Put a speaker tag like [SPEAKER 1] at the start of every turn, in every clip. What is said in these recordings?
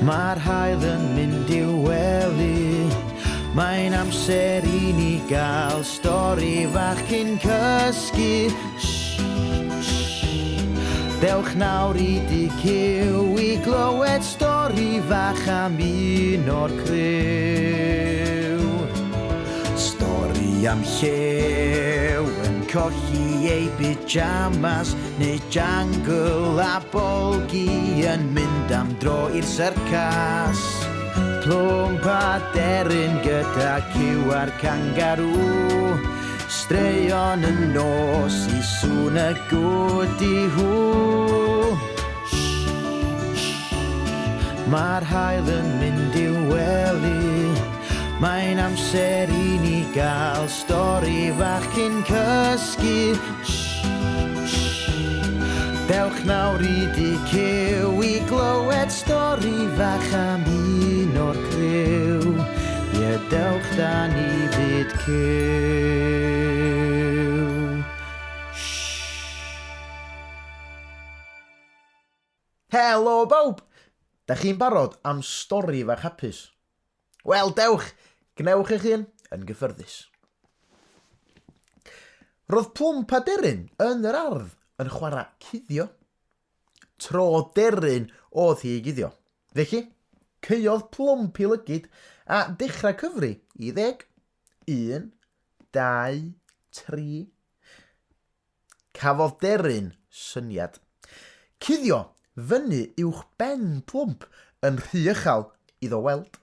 [SPEAKER 1] Mae'r haul yn mynd i'w wely. Mae'n amser i ni gael stori fach cyn cysgu. Shh, shh. Dewch nawr i dŷ Cyw i glywed stori fach am un o'r criw. Stori am llew yn colli ei pyjamas neu jangle a bolgi yn mynd am dro i'r syrcas. Plwmp a deryn gyda cyw a'r cangarŵ. Straeon y nos i sŵn y gwdi hw. Mae'r haul yn mynd i'w wely. Mae'n amser i ni gael stori fach cyn cysgu. Dewch nawr i dŷ Cyw i glywed stori fach am un o'r criw. Ie, dewch da ni fyd Cyw.
[SPEAKER 2] Helo bawb! Da chi'n barod am stori fach hapus? Wel, dewch, gwnewch eich hun yn gyffyrddus. Roedd Plwmp a Deryn yn yr ardd yn chwarae cuddio. Tro Deryn oedd hi i guddio. Felly, caeodd Plwmp ei lygid a dechrau cyfri i ddeg. Un, dau, tri. Cafodd Deryn syniad. Cuddio fyny uwch ben Plwmp yn rhy uchel iddo weld.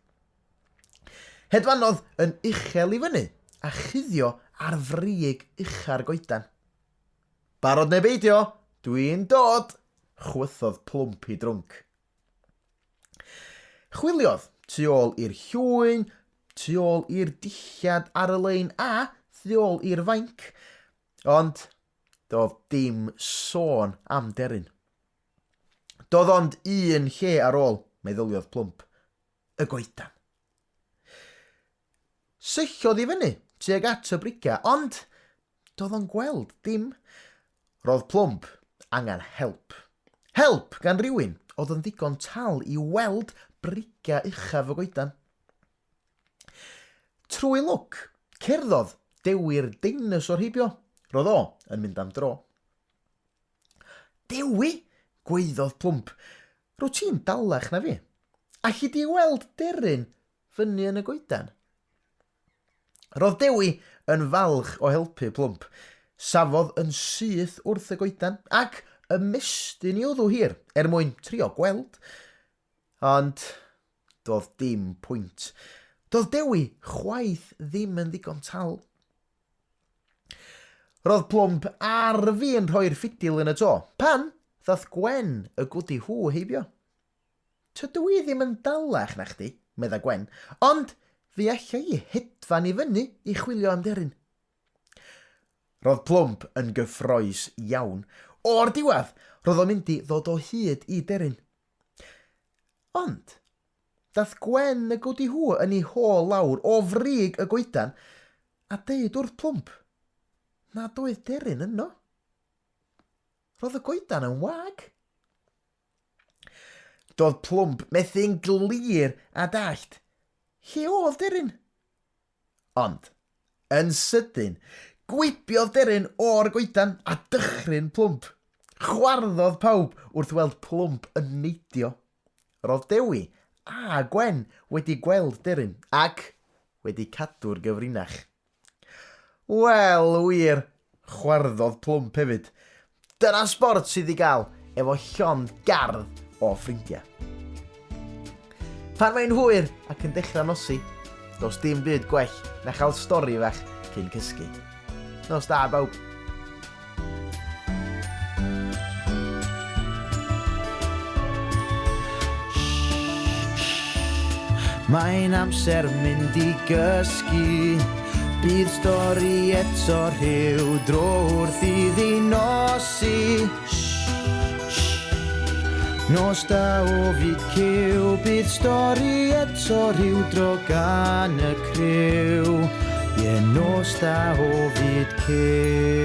[SPEAKER 2] Hedfanodd yn uchel i fyny a chuddio ar frig ucha'r goedan. Barod neu beidio, dwi'n dod! chwythodd Plwmp ei drwnc. Chwiliodd tu ôl i'r llwyn, tu ôl i'r dillad ar y lein a thu ôl i'r fainc, ond doedd dim sôn am deryn. Doedd ond un lle ar ôl, meddyliodd Plwmp, y goedan. Syllodd i fyny tuag at y brigiau, ond doedd o'n gweld dim. Roedd Plwmp angen help. Help gan rywun oedd yn ddigon tal i weld brigiau uchaf y goedan. Trwy lwc, cerddodd Dewi'r deinosor heibio. Roedd o yn mynd am dro. Dewi! gwaeddodd Plwmp. Rwyt ti'n dalach na fi. Alli di weld deryn fyny yn y goedan? Roedd Dewi yn falch o helpu Plwmp. Safodd yn syth wrth y goedan ac ymestyn i wddw hir er mwyn trio gweld. Ond doedd dim pwynt. Doedd Dewi chwaith ddim yn ddigon tal. Roedd Plwmp ar fin rhoi'r ffidil yn y to pan ddaeth Gwen y gwdi hw heibio. Tydw i ddim yn dalach na chdi, medda Gwen, ond fe alla i hedfan i fyny i chwilio am deryn. Roedd Plwmp yn gyffrous iawn. O'r diwedd, roedd o'n mynd i ddod o hyd i deryn. Ond, dath Gwen y gwdi hw yn ei hôl lawr o frig y goedan a deud wrth Plwmp nad oedd deryn yno. Roedd y goedan yn wag. Doedd Plwmp methu'n glir a dallt lle oedd deryn. Ond, yn sydyn, gwibiodd deryn o'r goedan a dychryn Plwmp. Chwarddodd pawb wrth weld Plwmp yn neidio. Roedd Dewi a Gwen wedi gweld deryn ac wedi cadw'r gyfrinach. Wel, wir, chwarddodd Plwmp hefyd. Dyna sbort sydd i gael efo llond gardd o ffrindiau. Pan mae'n hwyr ac yn dechrau nosi, does dim byd gwell na chael stori fach cyn cysgu. Nos da, bawb.
[SPEAKER 1] Mae'n amser mynd i gysgu. Bydd stori eto rhyw dro wrth iddi nosi. Nos da o fyd cyw, bydd stori eto rhyw dro gan y criw. Ie, nos da o fyd cyw.